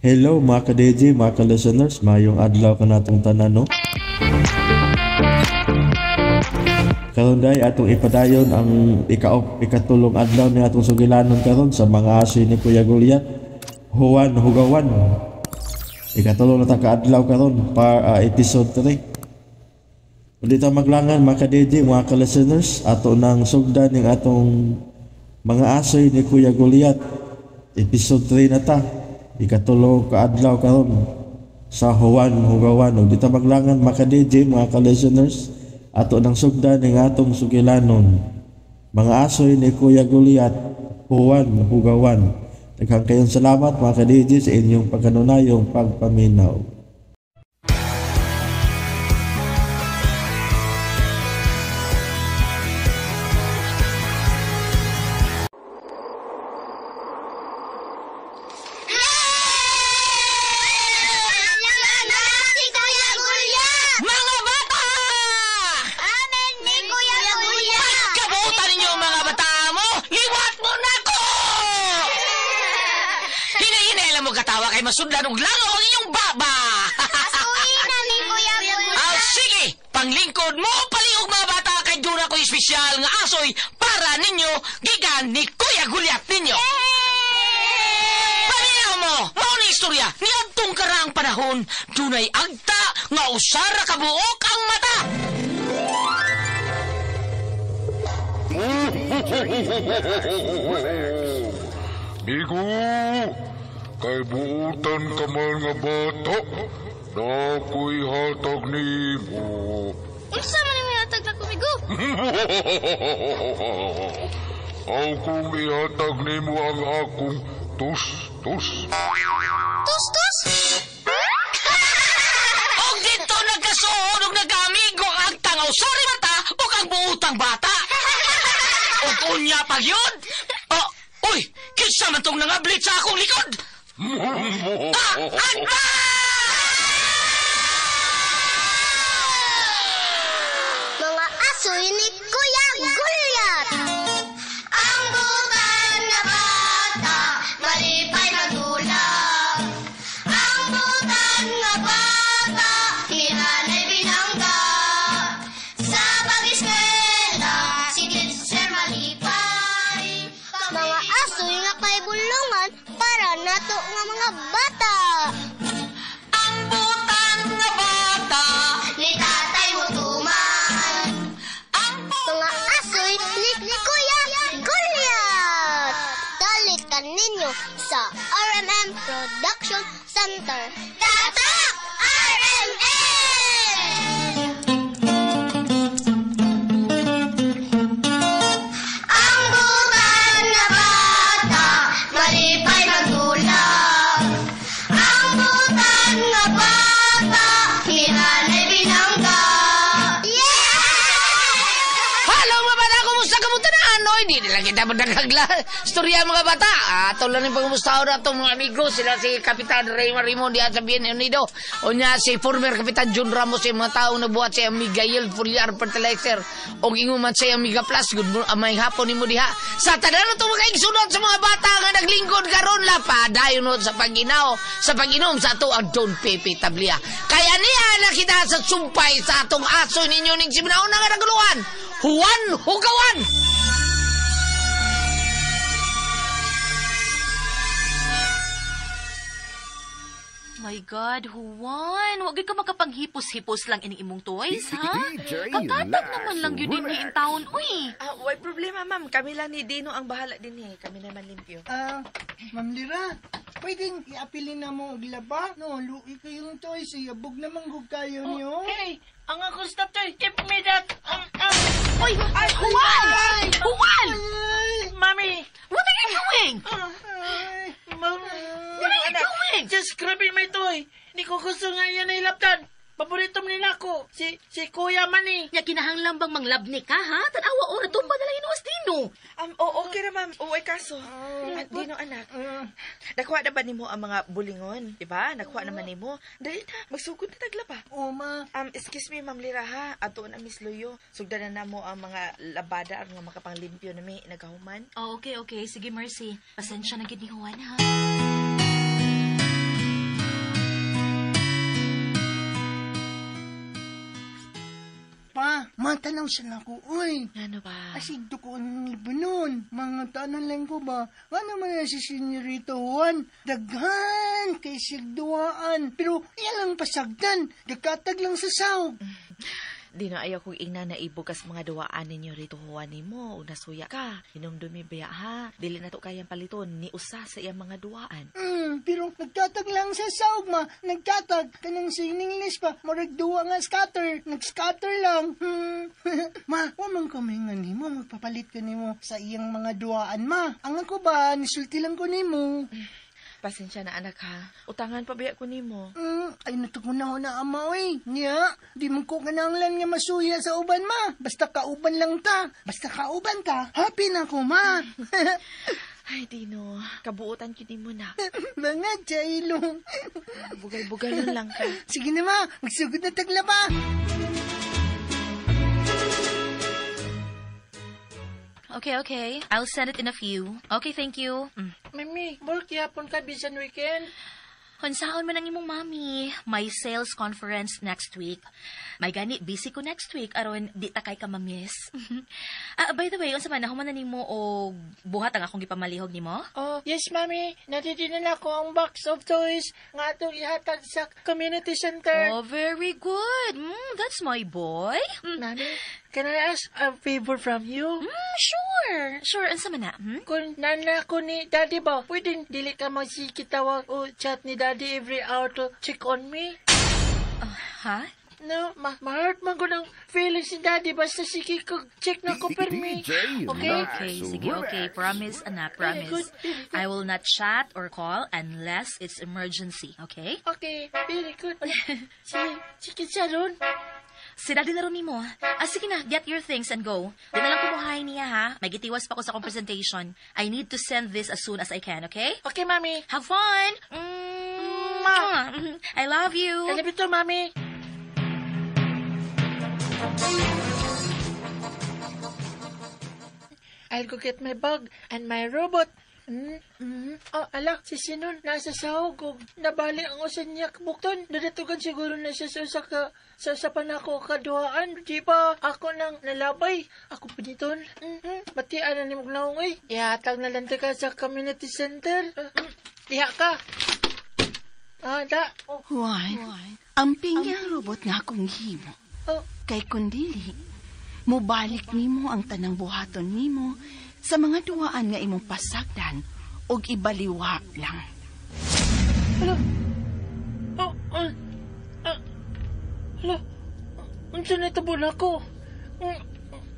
Hello mga ka-DJ, mga ka-listeners, mayong adlaw ka natong tanan, no? Karon day atong ipadayon ang ikatulong adlaw ni atong sugilanon karon sa mga asoy ni Kuya Gulyat, Juan Hugawan. Ikatulong na ta ka adlaw karon pa episode 3. Ulit ang maglangan mga ka-DJ, mga ka-listeners, ato nang sugdan ning atong mga asoy ni Kuya Gulyat. Episode 3 na ta. Ikatulo ka adlaw karon sa Juan Hugawan. Ug dita maglangan mga ka-DJ, mga ka-listeners, ato nang sugdan ning atong sugilanon mga asoy ni Kuya Gulyat, Juan Hugawan. Daghang kayong salamat mga ka-DJ sa inyong pagkanunayong pagpaminaw. Masudlan og langaw ang inyong baba. Asuhin ni Kuya Gulyat. Ah, sige, panglingkod mo paliog mga bata kay dura ko espesyal nga asoy para ninyo gikan ni Kuya Gulyat ninyo. Paminaw mo, mao ni istorya niadtong karaang panahon dunay agta nga usara ka buok ang mata. Migo, kay buutan ka man nga bata, na ako'y hatag nimo. Unsa man ang hatag na kumigo? Aw kung ihatag nimo ang akong tus-tus. Tus-tus? Og dito nagkasuod og nagkaamigo ang tangaw sari mata o ang buutang bata. Og unya pag yun. Oh, uy, kinsa man tong nangablit sa akong likod? Ah, mga asoy ni Kuya Gulyat. Ang butan na bata, malipay magulap. Ang butan na bata, ni nanay binangga. Sa pag-eskwela, si teacher malipay. Mga asoy nga kay bulungan para nato nga mga bata. Ang butan nga bata, ni tatay mo tuman. Ang mga asoy ni Kuya Gulyat. Dalit ka ninyo sa RMM Production Center. Tatak RMM! Ang butan na bata, malipay magulap. Ang butan na bata, ni nanay binangga. Yeah! Hello mga bata, kumusta kamusta na? Ano, hindi nila kita magdagagla. Storya mga bata. Ato lang yung pangumustaho na itong mga amigo. Sila si Kapitan Ray Marimon diyan sa Bien Unido. O niya si former Kapitan John Ramos, yung mga taong nabuhat si Amigael Fuliar Fertilizer. O inguman si Amiga Plus. Good may hapon ni mo diha. Sa tanan na itong mga igsunod sa mga bata nga naglingkod karon lapadayon sa pag-inaw, sa pag-inom sa ato ang Don Pepe Tablia. Kaya niya nakita sa sumpay sa atong aso ninyo ning siminaw na nga naguluhan. Juan Hugawan! My God, Juan, wag ka makapanghipos-hipos lang ining imong toys, ha? Katatag naman lang yun din ni in town, uy. Ah, way problema, ma'am. Kami lang ni Dino ang bahala din eh. Kami naman limpyo. Ah, Ma'am Lira, pwedeng iapilin na mo og laba? No, luwi kayong toys, abog naman gug kayo niyo. Okay, ang ako stop toy. Give me that. Uy, Juan! Juan! Mami! What are you doing? Ma'am, What are you doing? Just grabbing my toy. Hindi ko gusto nga yan na ilaptan. Paborito nila ko. Si Kuya Manny. Ya kinahanglan bang manglabni ka, ha? Tanawa ora tumba na lang inuwas Dino. Okay ra, ma'am. Oo, ay kaso. Dino, anak. Nakuha na ba nimo ang mga bulingon? Diba? Nakuha naman nimo. Dali na, magsugod na taglaba. Oo, ma. Excuse me, Ma'am Lira, ha? Ato na Miss Luyo. Sugdan na namo ang mga labada aron nga makapanglimpyo na mi nagahuman. Oh, okay, okay. Sige, Mercy. Pasensya na gid ni Juan, ha? Ma, tanaw siya na ako, uy. Ano ba? Asigdo ko ang libanon. Mga tanan lang ko ba? Ano man na si Senyorito Juan? Daghan kay sigduaan. Pero iya lang pasagdan. Gakatag lang sa sawg. Di na ayaw kong ingna na ibukas mga duwaan ninyo rito huwan nimo ug nasuya ka. Hinumdumi baya ha. Dili na to kayang paliton ni usa sa iyang mga duwaan. Pero nagtatag lang sa sawg ma. Nagtatag kanang sa English pa. Murag duwa nga scatter. Nag-scatter lang. Ma, wa man ko maingan nimo magpapalit ka nimo sa iyang mga duwaan ma. Ang ako ba nisulti lang ko nimo. Pasensya na anak ha. Utangan pa biya ko nimo. Ay natukunaw na ama oy. Nya, di mo ko kinahanglan nga masuya sa uban ma. Basta kauban lang ta. Basta kauban ta. Happy na ko ma. Ay Dino, kabuotan gyud nimo na. Mga jailong. Bugal-bugalon lang ka. Sige na ma, magsugod na tagla pa. Okay. I'll send it in a few. Okay, thank you. Mami, bulk yapon ka bisan weekend. Unsaon man ang imong mami? May sales conference next week. May gani busy ko next week aron di ta kay ka mamiss. By the way, unsa man nahuman na nimo og buhat ang akong gipamalihog nimo? Oh, yes, Mami. Natitinan ako ang box of toys nga atong ihatag sa community center. Oh, very good. That's my boy. Mami, can I ask a favor from you? Sure. Sure, unsa man na? Kung nana ko ni Daddy ba, pwedeng dili ka magsikitawag o chat ni Daddy every hour to check on me? Ha? No, ma-hurt man ko ng feelings ni Daddy basta sige ko check na ko per me. Okay? Okay, sige, okay. Promise, anak, promise. Very good, very good. I will not chat or call unless it's emergency, okay? Okay, very good. Sige siya ron. Si Daddy na ron nimo. Sige na, get your things and go. Di na lang kumuhay niya, ha? May gitiwas pa ko sa akong presentation. I need to send this as soon as I can, okay? Okay, Mami. Have fun! Mwah! I love you! I love you too, Mami. I'll go get my bag and my robot. Oh, ala, si Sinon, nasa sahog. Nabali ang usan niya kabukton. Nadatugan siguro na siya sa usa ka, sa usa pa na ako kaduhaan. Di ba? Ako nang nalabay. Ako pa niton. Batian na ni Magnaong, oy. Ihatag na lang ka sa community center. Diha ka. Da. Oh. Juan, ang pingyang robot nga akong himo. Oh. Kay kundili, mubalik nimo ang tanang buhaton nimo sa mga duwaan nga imong pasagdan og ibaliwa lang. Hala. Oh, hala. Unsa na itabo na ako?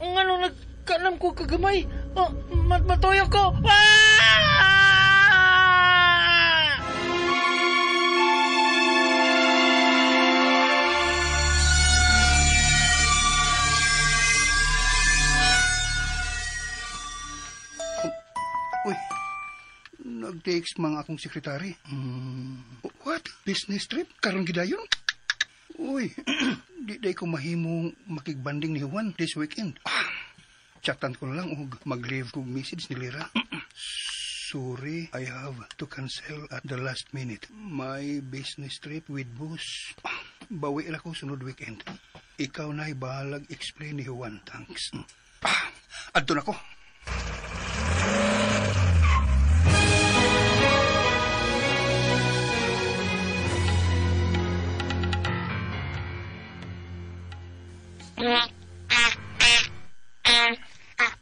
Ngano nagkanam ko kagamay? Oh, matuyo ko. Ah! Uy, nag-text mga akong sekretary. What? Business trip? Karon gidayon? Uy, di day ko mahimong makigbanding ni Juan this weekend. Chatan ko na lang og mag-leave kog message ni Lira. Sorry, I have to cancel at the last minute. My business trip with boss. Bawi ra ko sunod weekend. Ikaw na'y bahalag explain ni Juan. Thanks. Adto na ko.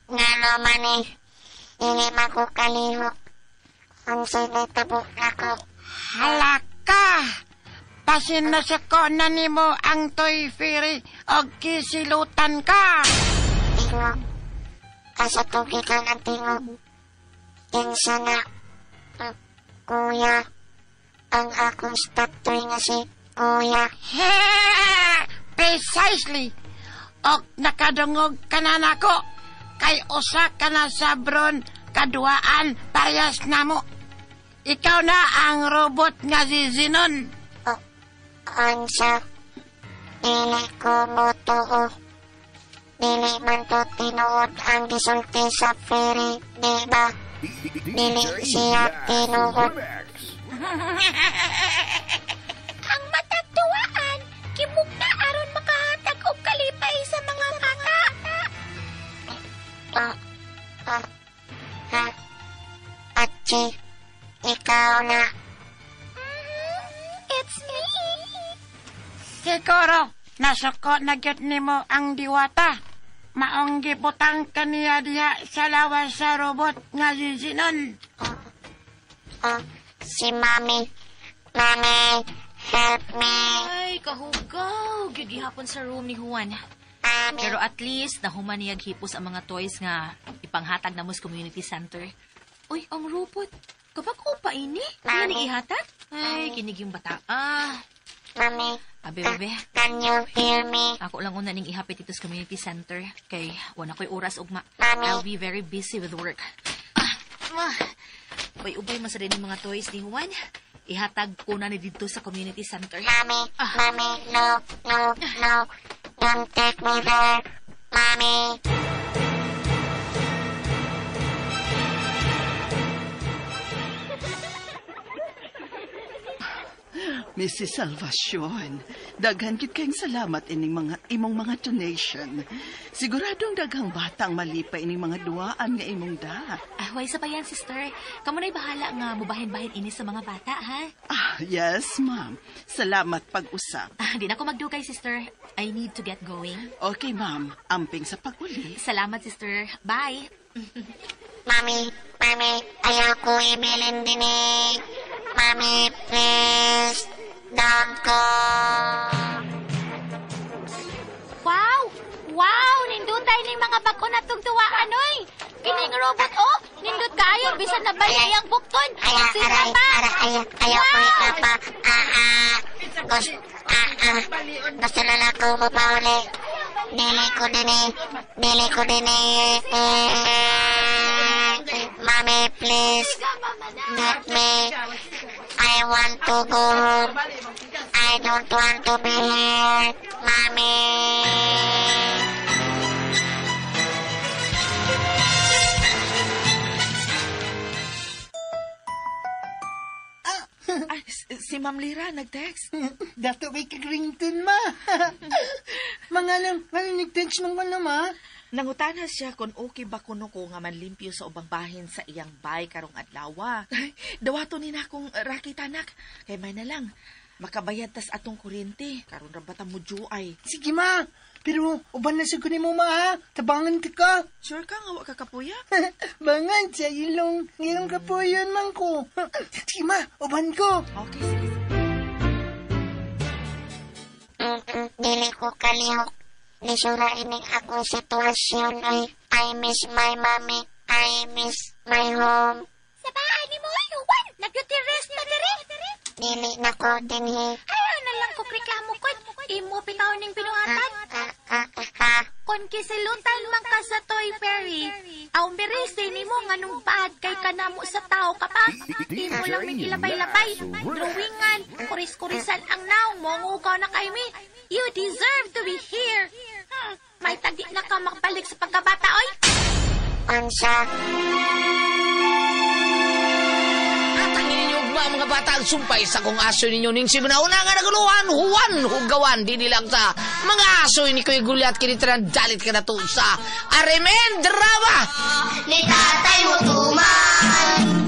Ngano man eh, hindi makukalihok. Ang sinitabo ako. Halaka! Pasinasako na nimo ang Toy Fairy o kisilutan ka! Tingog. Asa tugi ka ng tingog. Kinsa na, kuya. Ang akong stop toy nga si kuya. Precisely! Og nakadungog ka na nako. Kay usa ka na sa bron kaduaan parehas namo. Ikaw na ang robot nga si Zenon. Oh, ansa, dili ko mo tuo. Dili man to tinuod ang gisulti sa ferry, di ba? Dili siya tinuod. Ang matagduwaan, kimugna aron makahatag og kalipay sa mga bata. Ikaw na. It's me. Siguro, nasuko na gyud nimo ang diwata. Maong gibutang kaniya diha sa lawas sa robot nga si Sinon. Oh, si Mami. Mami, help me. Ay, kahugaw. Gyud gihapon sa room ni Juan. Mami. Pero at least, nahuman niya hipos ang mga toys nga ipanghatag na mo sa community center. Uy, ang robot. Kapag pa ini? Ano Mami. ihatag? Ay, kinig yung bata. Ah, Mami, abe, bebe. can you hear me? Ako lang una ning ihapit dito sa community center. Kay, wala ko'y oras ugma. Mami. I'll be very busy with work. Ah, ma. Ubay-ubay man sa din yung mga toys ni Juan. Ihatag ko na ni dito sa community center. Mami, Mami, no, no, no. Don't take me there. Mami. Mrs. Salvacion, daghan gyud kayong salamat ining mga imong mga donation. Siguradong daghang batang malipay ining mga duwaan nga imong da. Ah, why sa pa yan, sister? Kamu na'y bahala nga mubahin-bahin ini sa mga bata, ha? Ah, yes, ma'am. Salamat pag-usap. Ah, di na ako magdugay, sister. I need to get going. Okay, ma'am. Amping sa pag-uli. Salamat, sister. Bye. Mami, Mami, ayaw ko ibilin din eh. Mami, please, don't go. Wow! Wow! Nindutay ning mga bag-o na tugtuwaan, oy! Kining robot, oh! Nindot kayo, bisan na ba iyang bukton? Ayaw, Sira aray, pa! aray, ayaw, ayaw ko ikapa. Ah, ah, gusto, ah, ah, gusto na lang ako mapauli. Dili ko din eh, dili ko din eh. Mami, please, get me. I want to go home. I don't want to be here. Mami. Ay, si Ma'am Lira nag-text. Dato kay kag-ringtone, ma. Mga nang, nag-text man ko na, ma. Nangutana siya kung okay ba kuno ko nga manlimpyo sa ubang bahin sa iyang bay karong adlaw. Ay, dawato ni na akong rakitanak. Kay may na lang. Makabayad tas atong kuryente. Karon ra bata mo juay. Sige, ma. Pero, uban na sa kunin mo, ma, ha? Tabangan ka ka. Sure ka nga wa ka kapuya? Bangan sa ilong. Ngayong kapuyon man ko. Sige, ma. Uban ko. Okay, sige. Dili ko kalihok. Lisura ining akong sitwasyon ay I miss my mommy. I miss my home. Sa baan ni mo, Juan! Nagutires na diri! Dili na ko dinhi. Ayaw na lang ko reklamo ko. Imo pitaw ning binuhatan. Ah, ah, ah, Kon kisilutan man ka sa Toy Fairy, aw merese nimo nganong baad kay kanamo sa tao ka pa. Imo lang may ilabay-labay, drawingan, kuris-kurisan ang naong mo ngugaw na kay mi. You deserve to be here. May tagi na ka makabalik sa pagkabata, oy. Unsa? Atang ninyo ugma mga bata ang sumpay sa kong aso ninyo ning simuna-una nga naguluhan, Juan Hugawan, di nilang sa mga aso ni Kuya Gulyat kinitran dalit ka na to sa Aremen Drama! Ni tatay mo tuman.